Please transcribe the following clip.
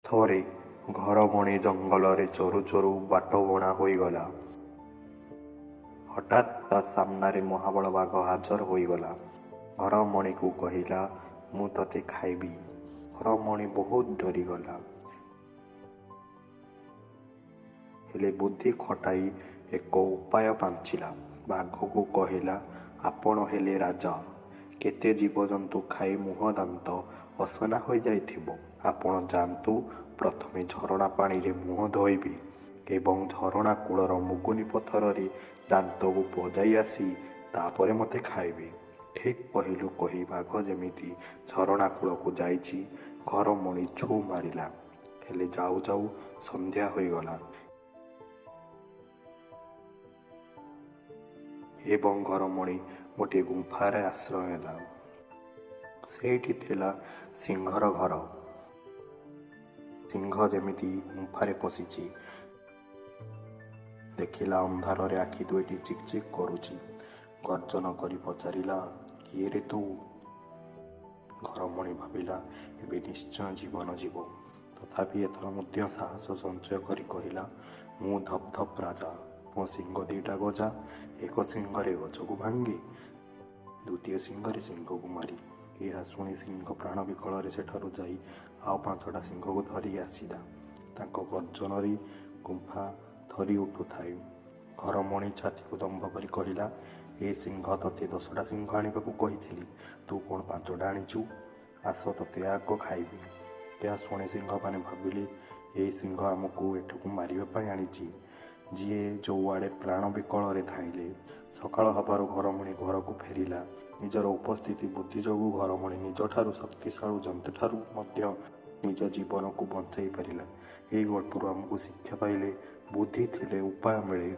ଥରେ ଘରମଣି ଜଙ୍ଗଲରେ ଚରୁ ଚରୁ ବାଟବଣା ହୋଇଗଲା। ହଠାତ୍ ତା ସାମ୍ନାରେ ମହାବଳ ବାଘ ହାଜର ହୋଇଗଲା। ଘରମଣିକୁ କହିଲା, ମୁଁ ତତେ ଖାଇବି। ଘରମଣି ବହୁତ ଡରିଗଲା। ହେଲେ ବୁଦ୍ଧି ଖଟାଇ ଏକ ଉପାୟ ପାଞ୍ଚିଲା। ବାଘକୁ କହିଲା, ଆପଣ ହେଲେ ରାଜା। କେତେ ଜୀବଜନ୍ତୁ ଖାଇ ମୁହଁ ଦାନ୍ତ ଅସନା ହୋଇଯାଇଥିବ। ଆପଣ ଯାଆନ୍ତୁ, ପ୍ରଥମେ ଝରଣା ପାଣିରେ ମୁହଁ ଧୋଇବେ ଏବଂ ଝରଣା କୂଳର ମୁଗୁନି ପଥରରେ ଦାନ୍ତକୁ ବଜାଇ ଆସି ତା'ପରେ ମୋତେ ଖାଇବେ। ଠିକ୍ କହିଲୁ କହି ବାଘ ଯେମିତି ଝରଣା କୂଳକୁ ଯାଇଛି, ଘରମଣି ଛୁ ମାରିଲା। ହେଲେ ଯାଉ ଯାଉ ସନ୍ଧ୍ୟା ହୋଇଗଲା ଏବଂ ଘରମଣି ଗୋଟିଏ ଗୁମ୍ଫାରେ ଆଶ୍ରୟ ନେଲା। ସେଇଠି ଥିଲା ସିଂହର ଘର। ସିଂହ ଯେମିତି ଗୁମ୍ଫାରେ ପଶିଛି, ଦେଖିଲା ଅନ୍ଧାରରେ ଆଖି ଦୁଇଟି ଚିକ୍ ଚିକ୍ କରୁଛି। ଗର୍ଜନ କରି ପଚାରିଲା, କିଏ ରେ ତୁ? ଘରମଣି ଭାବିଲା, ଏବେ ନିଶ୍ଚୟ ଜୀବନ ଯିବ। ତଥାପି ଏଥର ମଧ୍ୟ ସାହସ ସଞ୍ଚୟ କରି କହିଲା, ମୁଁ ଧପଧପ ରାଜା। ମୋ ଶିଙ୍ଗ ଦି'ଟା ଗଜା। ଏକ ଶିଙ୍ଗରେ ଗଜକୁ ଭାଙ୍ଗି, ଦ୍ୱିତୀୟ ଶିଙ୍ଗରେ ସିଂହକୁ ମାରି। ଏହା ଶୁଣି ସିଂହ ପ୍ରାଣ ବିକଳରେ ସେଠାରୁ ଯାଇ ଆଉ ପାଞ୍ଚଟା ସିଂହକୁ ଧରି ଆସିଲା। ତାଙ୍କ ଗର୍ଜନରେ ଗୁମ୍ଫା ଥରି ଉଠୁଥାଏ। ଘରମଣି ଛାତିକୁ ଦମ୍ଭ କରି କହିଲା, ଏ ସିଂହ, ତୋତେ 10ଟା ସିଂହ ଆଣିବାକୁ କହିଥିଲି, ତୁ କ'ଣ ପାଞ୍ଚଟା ଆଣିଛୁ? ଆସ, ତୋତେ ଆଗ ଖାଇବି। ଏହା ଶୁଣି ସିଂହମାନେ ଭାବିଲେ, ଏହି ସିଂହ ଆମକୁ ଏଠାକୁ ମାରିବା ପାଇଁ ଆଣିଛି। ଯିଏ ଯୋଉଆଡ଼େ ପ୍ରାଣ ବିକଳରେ ଧାଇଁଲେ। ସକାଳ ହେବାରୁ ଘରମଣି ଘରକୁ ଫେରିଲା। ନିଜର ଉପସ୍ଥିତି ବୁଦ୍ଧି ଯୋଗୁଁ ଘରମଣି ନିଜଠାରୁ ଶକ୍ତିଶାଳୀ ଜନ୍ତୁଠାରୁ ମଧ୍ୟ ନିଜ ଜୀବନକୁ ବଞ୍ଚାଇ ପାରିଲା। ଏହି ଗଳ୍ପରୁ ଆମକୁ ଶିକ୍ଷା ପାଇଲେ, ବୁଦ୍ଧି ଥିଲେ ଉପାୟ ମିଳେ।